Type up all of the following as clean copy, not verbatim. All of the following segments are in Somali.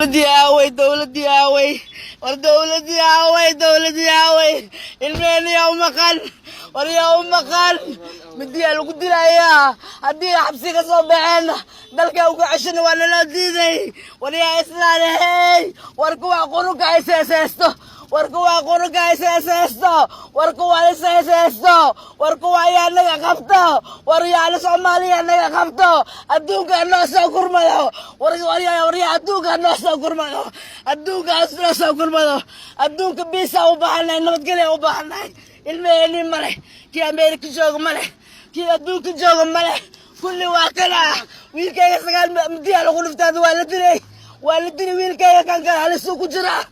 Dowladii aaway? Dowladii aaway? War dowladii aaway? Dowladii aaway? Ilmeheni yaa u maqan? War yaa u maqan? Midiyaa lagu dilayaa. Haddii xabsi ka soo baxeen, dalka uga ceshana waa naloo diiday. War yaa islaanahey? War kuwa qurunka ay seeseysto, war kuwa qurunka ay seeseysto, war kuwa isseeseysto, war kuwa ayaa naga qabto. War yaana Soomaaliya naga qabto. Adduunka noo soo gurmado. War war yaa adduunka noo soo gurmado? Adduunka noo soo gurmado. Adduunka biisa u baahannahay, nabadgelya u baahannahay. Ilmeheeni male, kii Ameerika jooga male, kii adduunka jooga male, kulli waa kana. Wiilkayga sagaal midiyaa lagu dhiftaada, waa la dilay, waa la dilay wiilkayga. Kan kale halisuu ku jiraa.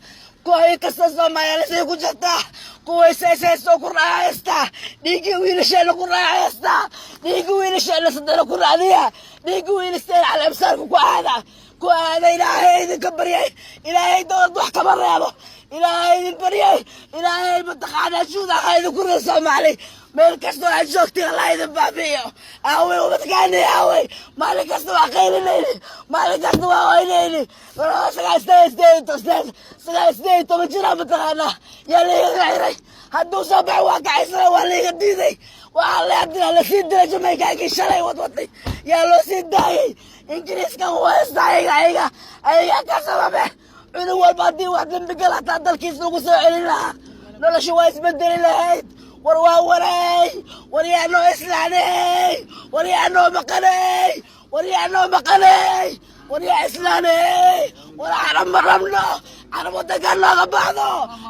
Kuwa kasta Soomaaliya halisay ku jirtaa. Kuwa isaysaystoo ku raaxaysta dhiiggii wiilasheena, ku raaxaysta dhiiggii wiilasheena, sadana ku raadiya dhiiggii wiilasheena, caleemsaarka ku aada, ku aada. Ilaahay idinka baryay, Ilaahay dowlad wax kama reebo. Ilaahay idin baryay, Ilaahay mataqaanaa shuuda ha idinku reer Soomaali. Meel kastoo aad joogtay, Allah idin baabi'iyo. Aaway ubadkaani? Aaway? Maalin kasta waa qaylinayni, maalin kasta waa oynayni. Sagaal, sideed, sideed, sagaal, 18 jiraa mataqaanaa yaa laiga xiray. Hadduu soo baxo waa kacaysana, waa laiga diiday. Waxaa la dila, lasii dilay Jamaykaankii shalay wadwaday yaa loo sii daayay. Ingiriiskan haysta, ayaga ayaga ayaga ka sababe. Cunug walba haddii wax dembi gal hataa dalkiis lagu soo celin lahaa, nolosha waa isbedeli lahayd. War waa waray. War yaa noo islaaney? War yaa noo maqaney? War yaa noo maqaney? War yaa islaaney? War carab ma rabno. Carab wadankaa nooga baxdo.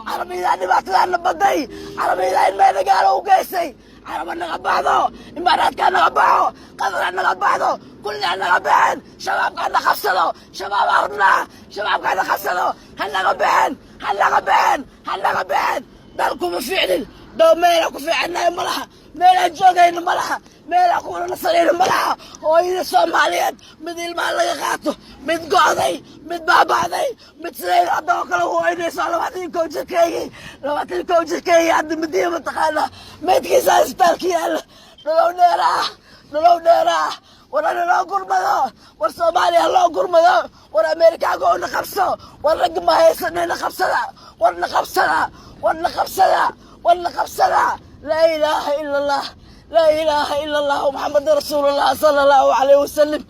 Carabiyadaa dhibaatadaana baday, carabiyadaa ilmeena gaalo u geysay. Caraba naga baxdo, Imaaraadkaa naga baxo, Qadara naga baxdo, kulli ha naga baxeen. Shabaabka hana qabsado. Shabaab rabnaa, shabaabka hana qabsado. Ha naga baxeen, ha naga baxeen, ha naga baxeen. Dalkuma fiicnin dhow, meelaan ku fiicannahay ma laha, meelaan joogayno ma laha, meelaan ku nasanayno ma laha. Hooyada Soomaaliyeed, mid ilmaha laga qaato, mid go'day, mid baaba'day, mid sidayda hadda oo kale hooynayso. 21 jirkaygii, 21 jirkaygii hadda midiya mataqaanaa meydkiisa isbitaalka yaalla. Nolow dheeraa, nolow dheeraa. War ana loo gurmado. War Soomaaliya loo gurmado. War Ameerikaanka oo na qabso. War ragga ma haysanay, na qabsada. War na qabsada, war na qabsada, war na qabsada. Laa ilaaha ila Allah, laa ilaaha ila Allah, Maxamed rasuulullah sala Allahu calayhi wasalam.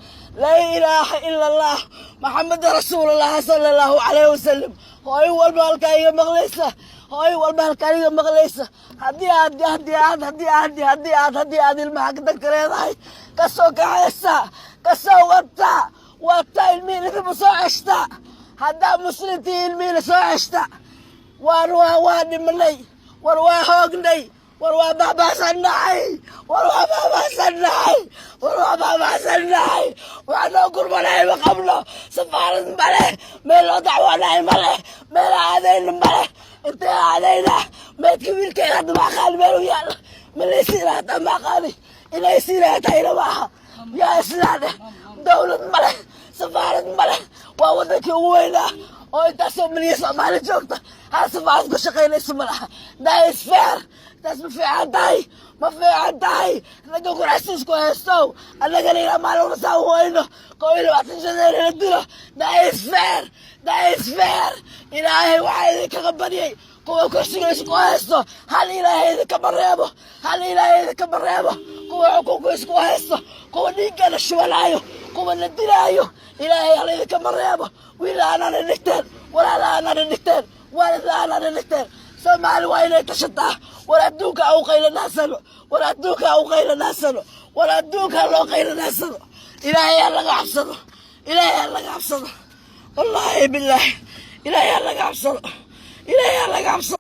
Laa ilaaha ila Allah, Maxamed rasuulullah sala Allahu calayhi wasalam. Hooyo walba halkaa iga maqlaysa, hooyo walba halkaa iga maqlaysa, haddii aad haddii aad haddii aad haddii aad haddii aad ilmaha danka leedahay, kasoo kaxaysa, kasoo wata, wata ilmihii idinba soo ceshta. Haddaa muslimtii, ilmihiina soo ceshta. Waar waa dhimanay, war waa hoognay, war waa baabaasannahay, war waa baabaasannahay, war waa baabaasannahay. Wax noo gurmanahay ma qabno. Safaarad male, meel loo dacwanahay male, meel aadayna male. Intee aadayna? Meedka wiilkayga hadda ma aqaani meel u yaalla. Malaysiina hataa ma aqaani, inay siina hataa ina maaha. Yaa islaane? Dowlad male, safaarad male. Waa wadankii ugu weynaa oo intaasoo milyan Soomaali joogta, hal safaarad ku shaqaynayso ma laha. That is fair? Taas ma fiican tahay? Ma fiican tahay? Ragga kurasiisku haysto, annagana ilaa maalin walba saa u hoyno, 21 janeer la dilo. That is fair? That is fair? Ilaahay waxaa idinkaga baryay, kuwa kursiga isku haysto, hal Ilaahay idinkama reebo, hal Ilaahay idinkama reebo. Kuwa xukunka isku haysto, kuwa dhiiggana shubanaayo, kuwa la dilaayo, Ilaahay hal idinkama reebo. Wiil la-aanaana dhigteen, walaal la-aanaana dhigteen, waalid la-aanaana dhigteen. Soomaali waa inay tashataa. War adduunka au qaylanaansano, war adduunka au qaylanaansano, war adduunka loo qaylanaansano. Ilaahay ha laga cabsado, Ilaahay ha laga cabsado. Wallaahi bilaahi, Ilaahay ha laga cabsado, Ilaahay ha laga cabsado.